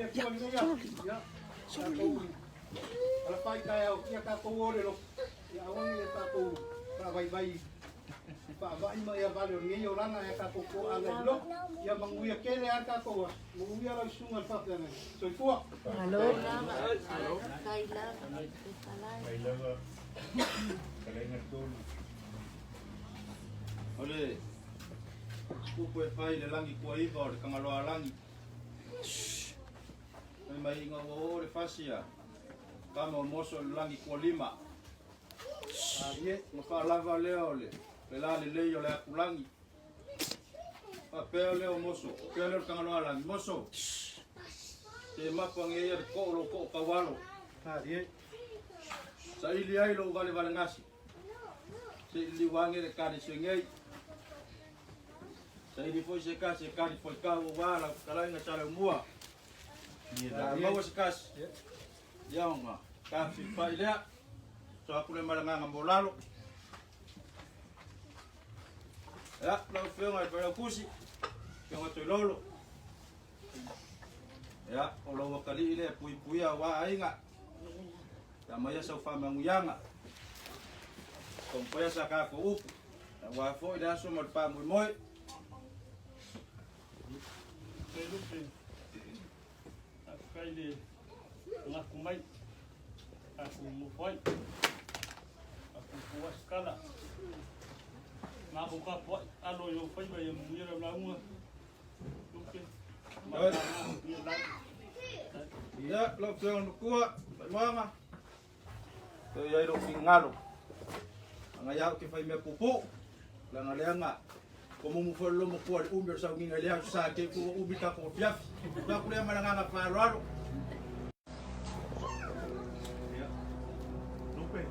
Atua i lenei aso. Ia, tatou alafai taeao ia tatou o le loto. Ia aua ne i tatou faavaivai faavai ma ia vale o lenei olaga ia tatou toaaga i loto. Ia manuia tele lava le tatou aso. Manuia lau susuga i le faafeagaiga. Soifua. Malo. O le upu e fai i le lagi kuaiva o le Tagaloaalagi. Fai mai ina ua oo le fasi a tama o Moso i le lagi kualima. Ona faalava lea o le lalelei o le atulagi. Faapea lea o Moso, faapea lea o le Tagaloaalagi, Moso, te mapu age ia le koo lou koo taualo. Saili ai lou valevalegasi. Se i liu age le ekalesia nei. Saili foi se kasi e kali foi kau aua lau fetalaiga Saleumua. A maua se kasi, ia ona tafififai lea. So atu lea ma le agaga maualalo. Ia, lau Afioga i le Failautusi, Afioga Toilolo. Ia, o lou atalii lea e puipuia aua aiga. Ia aumaia sau faamanuiaga. Taumafaia sa tatou upu, aua foi le aso ma le faamoemoe. Faafetai Lupe, faafetai le manatu mai, tatou nofo ai, tatou atu tala. Matou tapuai, alo i ou faiva ia manuia lau lauga. Lupe, manuia lauga. Ia, lau Afioga i le Matua, Faimauga, toe i ai lou finagalo. Leaga ia au te fai mea puupuu, leaga leaga ua mumu foi le lomotua i le umi o le sauniga i le aso sa te i ua umi le tatou afiafi. Tuu atu lea ma le agaga faaaloalo. Ia, Lupe,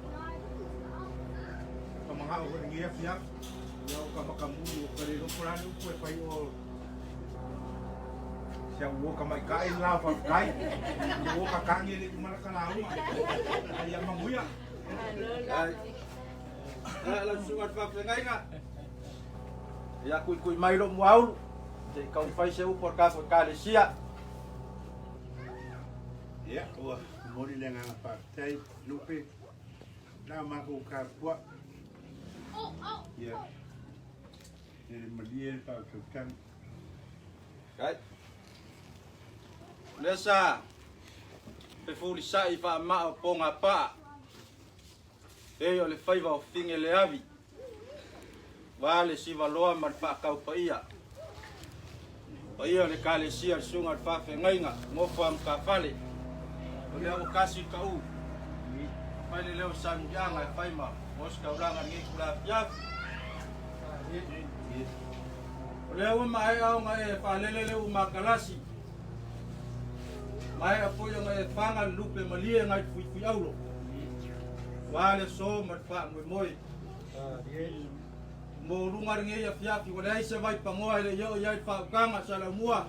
ka manao foi lenei afiafi, ia o ka makamuli o ka le iloa po o le a le upu e fai o Si au uo ka maikai le la faafetai. Ia uo ka kagi le uma la ka lauga. Ai ia manuia. Ai. Ia lau susuga i le faafeagaiga. Ia kuikui mai lou muaulu. Se i taumafai se upu a le tatou Ekalesia. Ia, ua momoli le agaga faafetai Lupe, la matou tapuai. Ia, E malie le faautautaga. Kai. O lea sa fefulisai faamaa o pogapaa, pei o le faiva o Figeleavi, va le sivaloa ma le faataupaia. Paia o le Ekalesia le Susuga i le Faafeagaiga, nofo a Matafale. O lea ua kasi le taʻu, fai le leo sanuiaga e fai ma ositaulaga i lenei itula afiafi. O lea ua maea ona e faalele le uu matalasi, maea foi ona e faga le lupe malie nai le fuifuiaulo, aua le aso ma le faamoemoe. Mo luga lenei afiafi ua leai se vaipanoa e le i oo i ai le faautaga sa Laumua.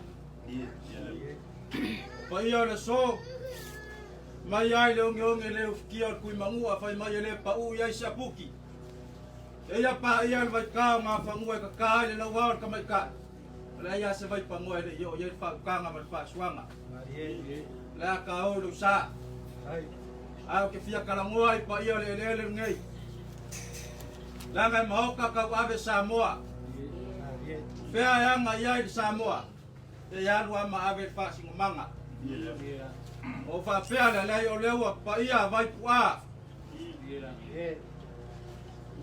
O paia o le aso, mai ai le ogeoge le ufitia o le Tuimanua fai mai e le pau i ai se apuki. Eia paia le vaita o Gafanua e tata ai le lauao o le tamaitai. O leai lava se vaipanoa e le i oo i ai le faautaga ma le faasuaga. O le a taou i lou sa. Ae ou te fia talanoa i paia o le eleele lenei. Leaga e maoka tauave Samoa. Fea e aga i ai le Samoa, e alu lava ma ave le faasinomaga. O faapea lea, leai o lea ua paia Vaipu'a.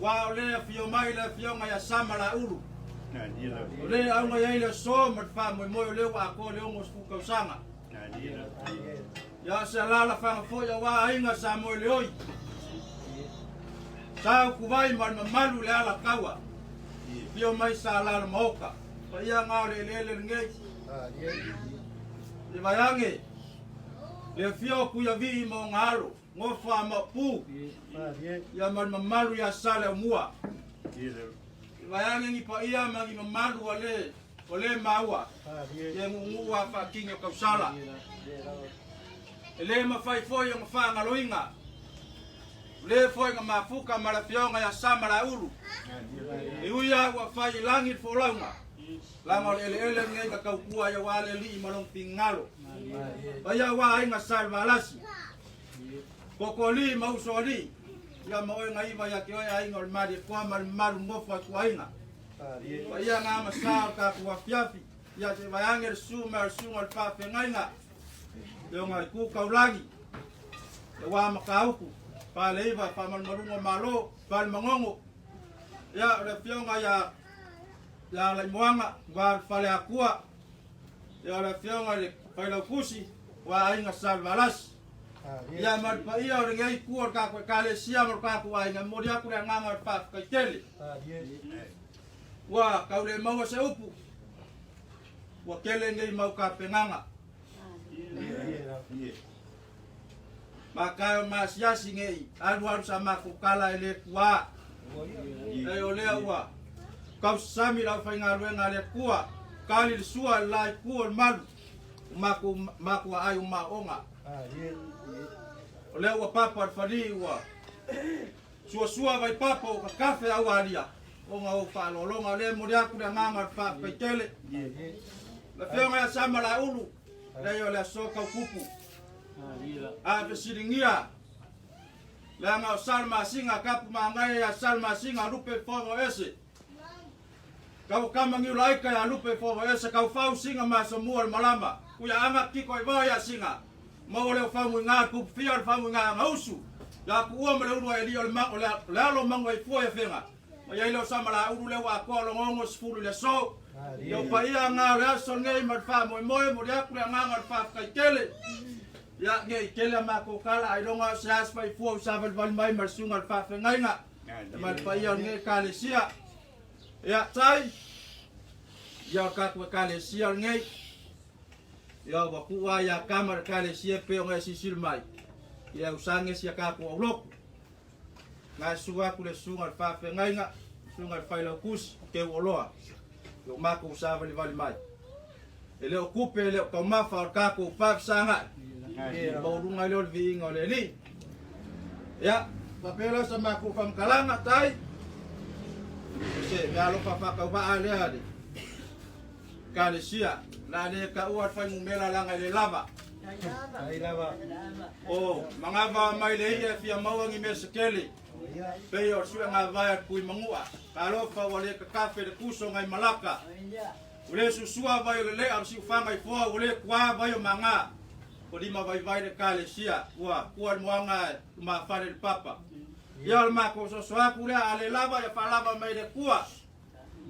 Ua o le afio mai le afioga ia Samalaeulu. O le auga i ai le aso ma le faamoemoe o lea ua atoa le 60 tausaga. Ia se alaalafaga foi aua aiga Samoa le oi. Sa utuvai ma le mamalu i le alataua. Afio mai sa alala maota. Paia nga o le eleele lenei. I vaeage le afio o Tuiavii ma ona alo, Gofa ma Upu, ia ma le mamalu ia Saleaumua. I vaeage ni paia ma ni mamalu a le o le maua, ia nuunuu a faatini o tausala. E le mafai foi ona faagaloina o le foi na mafuta ma le afioga ia Samalaeulu. E ui lava ua fai i lagi le folauga, leaga o le eleele lenei na tautua ai aua le alii ma lona finagalo. Paia ua aiga sa le Valasi. Kokolii ma Usoalii, ia ma oe Gaiva ia te oe aiga o le Malietoa ma le mamalu nofo a ituaiga. Paia ga ma sa o le tatou afiafi, ia se i vaeage le susu mai o le susuga o le faafeagaiga, Afioga i Tu Taulagi, aua Matautu, Faleiva, Faamalumaluga o Malo, Falemanono, ia o le afioga ia ia Alaimoana, aua le Faleatua, ia o le afioga i le Failautusi, aua Aiga Sa Levalasi. Ia ma le paia o lenei itu o le tatou Ekalesia ma le tatou aiga, e momoli atu le agaga o le faafetai tele. Ua tau le maua se upu, ua tele nei mau tapenaga. Matae o maasiasi nei, alualu sa matou tala e le tuā. E o lea ua tausasami le aufaigaluega a le Atua, tali le sua i le la itu o le malu, o matou matuaai o maoga. O lea ua papa le falī ua suasua vaipapa ua tatafe aualia ona o ou faaaloaloga. O lea e momoli atu le agaga o le faafetai tele. Le Afioga ia Samalaeulu, leai o le aso tau tupu. A fesiligia leaga o Salamasina tapu magaia ia Salamasina lupe fono ese. Kau kama niu laika ia lupe fono ese kau fau singa ma somua le malama. Kuia anga kiko i vao ia singa. Maua le o famuiga tupu fia o le famuiga anga usu. Ia kuua ma le ulu a eli o le, ma, o le, o le alo mangu ai fua ia fenga. Ma iai leo Samalaeulu lea ua atoa logogo 10 i le aso. Ia o paia nga o le aso lenei ma le faamoemoe, momoli atu le agaga o le faafetai tele. Ia, ne i tele a matou tala, ailoga o se asi faifua ua savalivali mai ma le susuga i le faafeagaiga ma le paia o lenei Ekalesia. Ia, tai, ia o le tatou Ekalesia lenei, ia ua tuu lava ia Kama le Ekalesia e pei ona e silasila mai, ia usage si a tatou aulotu. Na susu atu le susuga i le faafeagaiga, susuga i le failautusi, teu oloa, i o matou savalivali mai. E le o tupe, e le o taumafa, o le tatou faafesagai, e maualuga ai lea o le viiga o le Alii. Ia, faapea lea sa matou faamatalaga, tai, o se meaalofa faatauvaa lea le Ekalesia, o le a le taua le fuainumera leaga e le lava. O manava mai le ia e fia maua ni mea se tele, pei o le suegavae a le Tuimanua. Talofa ua le tatafe le tuso nai malaka. Ua le susua vai o le lea o le siufaga i foa, ua le tuā vai o maga. Ua lima vaivai le Ekalesia, ua tua le moaga e lumafale i le papa. Ia o le matou soso atu lea, a le lava ia faalava mai le Atua.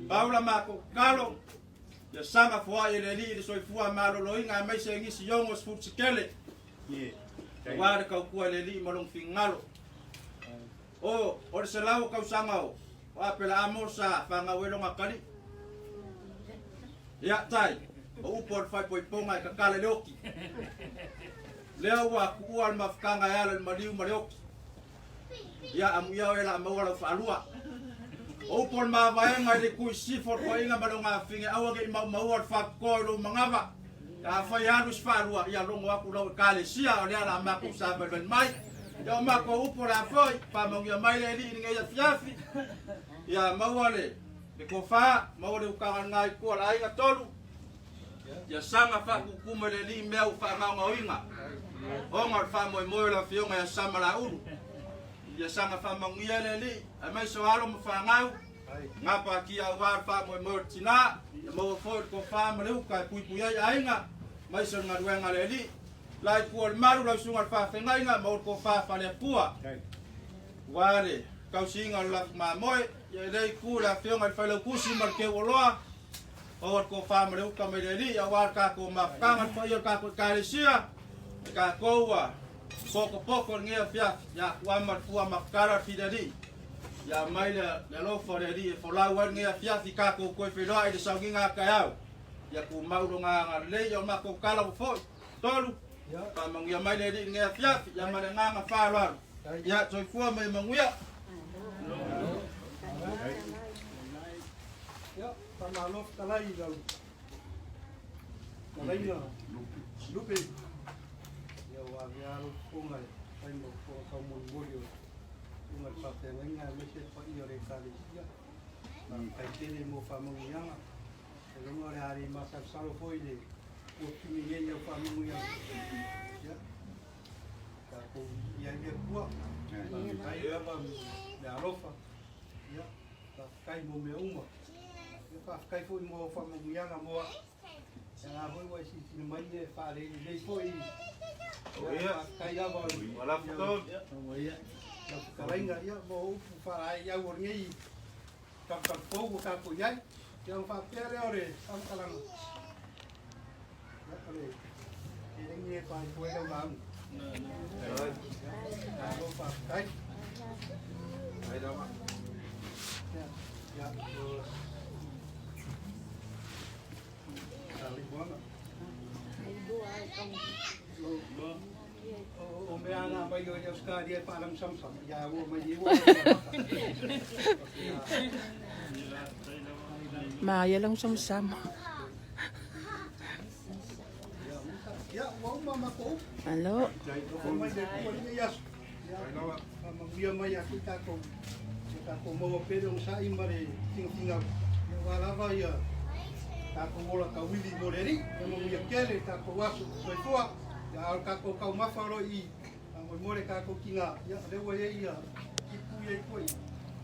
Pau la matou tatalo, ia saga foai e le Alii le soifua maloloina aemaise nisi 60 sikele, aua le tautua i le Alii ma lona finagalo. O, o le 100 o tausaga o, o Apelaamo sa fanau ai lona atalii. Ia, tai, o upu o le faaipoipoga e tatala i le oti. Lea ua tuua le mafutaga e ala i le maliu ma le oti. Ia, amuia oe la maua lau faalua. O upu o le mavaega i le itu i sisifo o le toeaina ma le ogafine, aua ne i maumaua le faapitoa i lou manava. Ia, afai e alu isi faalua, ia logo atu lau Ekalesia, o lea la matou savalivali mai. Ia, o matou upu o le a foi, faamanuia mai le Alii i lenei afiafi. Ia, maua le le tofa, maua le utaga lena i tua o le aiga tolu. Ia saga faakuku mai le Alii mea ua faagaogaoina, ona o le faamoemoe o le Afioga ia Samalaeulu. Ia saga faamanuia le Alii, aemaise o alo ma fanau, gapatia aua le faamoemoe o le tina, ia maua foi le tofa ma le uta e puipui ai aiga, aemaise o le galuega a le Alii. La i tua o le malu lau susuga i le faafeagaiga, maua le tofa faale-Atua, aua le tausiga o le lafu mamoe. Ia i lea itu le Afioga i le Failautusi ma le Teuoloa, maua le tofa ma le uta mai le Alii aua le tatou mafutaga, le paia o le tatou Ekalesia, e tatou ua potopoto i lenei afiafi, ia tuama le fua mafutala le fili Alii. Ia aumai le alofa o le Alii e folau ai lenei afiafi, tatou toe feiloai i le sauniga a taeao. Ia tumau lona agalelei, ia o matou tala ua foi. Tolu, faamanuia mai le Alii i lenei afiafi, ia ma le agaga faaaloalo. Ia soifua ma ia manuia. Ia, faamalo fetalai i lau talaiga Lupe. Ia ua avea lou fofoga e fai ma fofoga taumolimoli o luga le faafeagaiga aemaise le paia o le Ekalesia. Faafetai tele mo faamanuiaga. Ailoga o le a le masalosalo foi le Ua puni nei au whamangu ia. Ia. Tākou ia ia kua. Kai lava le alofa. Ia. Faafetai mo mea uma. Ia faafetai foi mo whamangu mo a. Ia ngā hoi wai si sina mai e whaare nei foi. Ia faafetai lava. Wala futo. Lau whakarainga ia mo upu wharai au o ngei kapkap pou o kākou iai. Ia o whapea lea o le whamakalanga. Ia o le e rengi e whai koe lau lauga. Ia lo whakatai. Ai lava. Ia, ia, o Talibuanga. O mea ana mai o ia Australia e paalam samsam. Ia ua mai e ua. Maya lang samsam. Ia, ua uma mako. Alo. O mai le kua ni ia. Ia, mamuia mai a ki tākou. Ia tākou maua pere o sa ima le tinga tinga. Ia wā lava ia tākou ola ka wili mo le ri. Ia mamuia kele tākou aso soifua. Ia ao kākou kau mafa ro i. A mo more kākou ki ngā. Ia, rewa e ia ki pui ai koe.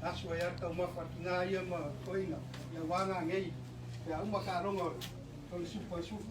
Aso e ar kau mafa ki ngā ia ma koinga. Ia wāna ngei. Ia uma ka rongo. Tolu supu ai supu.